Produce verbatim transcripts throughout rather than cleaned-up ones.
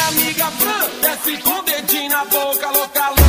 Amiga Fran, desce com o dedinho na boca, louca, louca.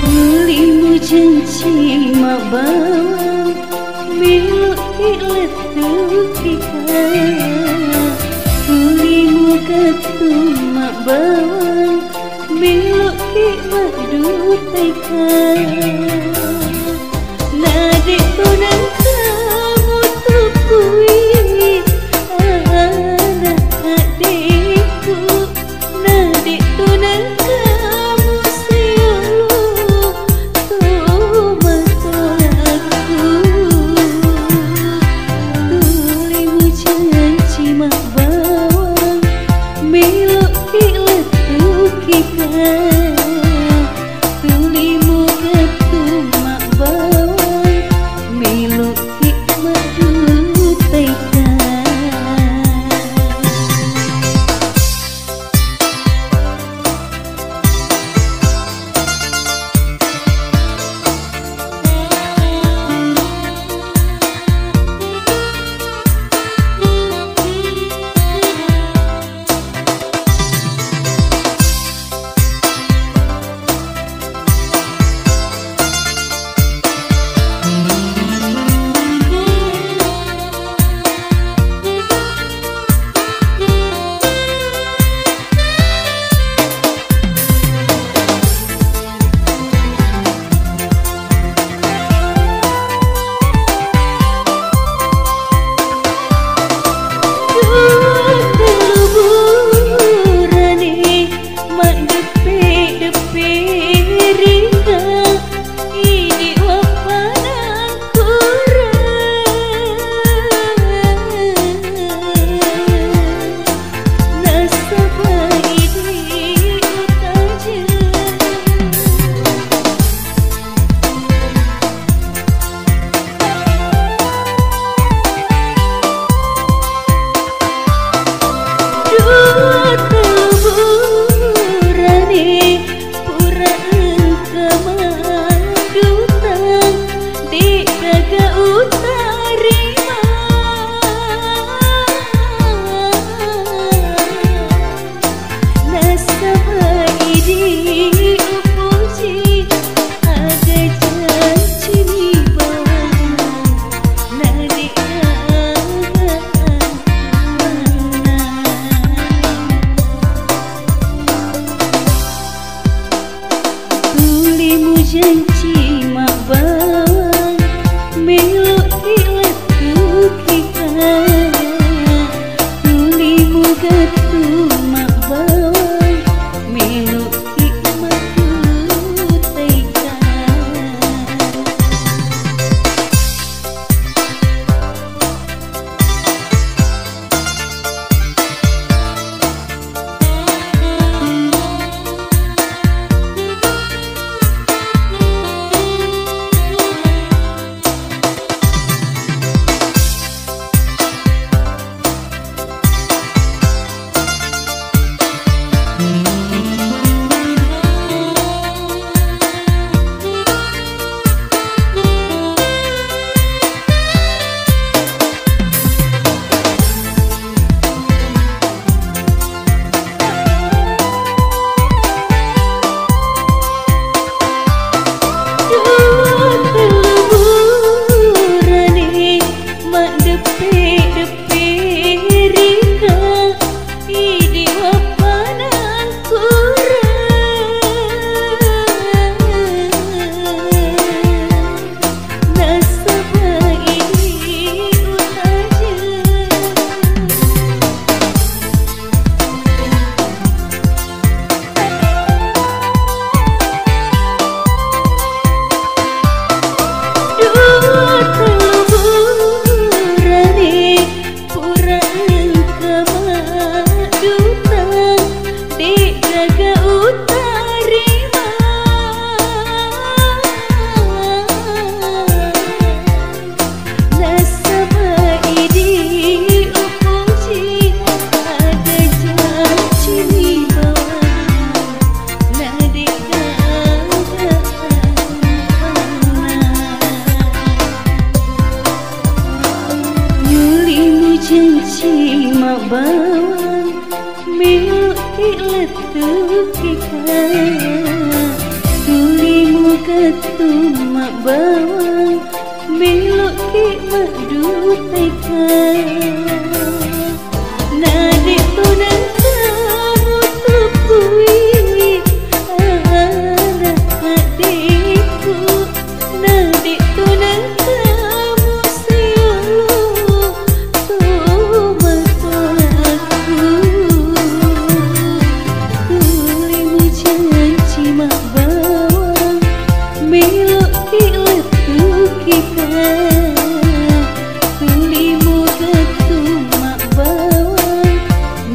Tuli mujanci mabbawang, melo'ki lettuki ka. Tuli mugattung mabbawang, melo'ki maddutai ka. Nade'to nengka mutukkui ana' adde'ku, nade'to nengka musiolo to matolakku. Tuli mujanci mabbawang, melo'ki lettuki ka. Tuli mugattung mabbawang, melo'ki maddutai ka. Dua telu burane maddeppe-deppe ringa, idi wappanang kurang. Nasaba idi utajeng. Dua telu burane pura engka madutang, de' gaga utarima. Nasaba idi upoji, aga janci ni bawang, na de' gaga antuanna. Tuli mujanci mabbawang, melo'ki lettuki ka. Tuli mugattung mabbawang, melo'ki maddutai ka. Melo'ki lettuki ka, tuli mugattu mabbawang, melo'ki maddutai ka. Nade'to nengka mutuppui ana adekku, nade'to nengka musiolo to matolakku. Tuli mujanci mabbawang, melo'ki lettuki ka. Tuli mugattu mabbawang,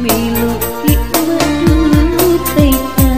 melo'ki maddutai ka.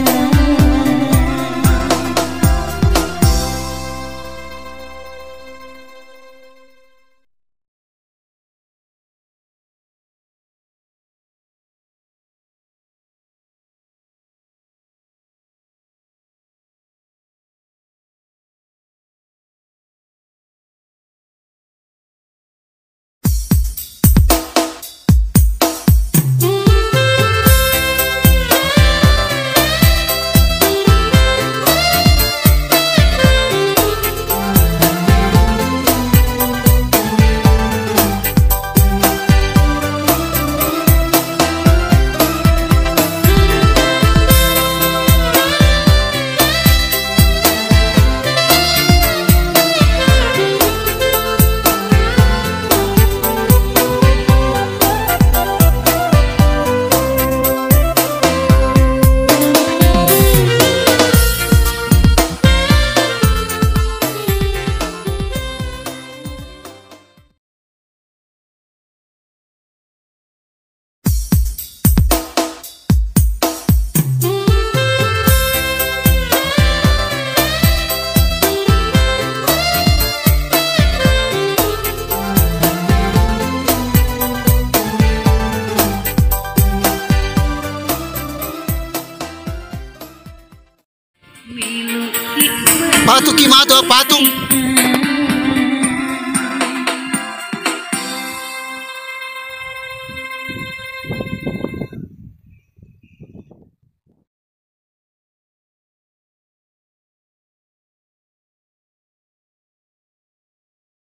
Patuki matu, patu.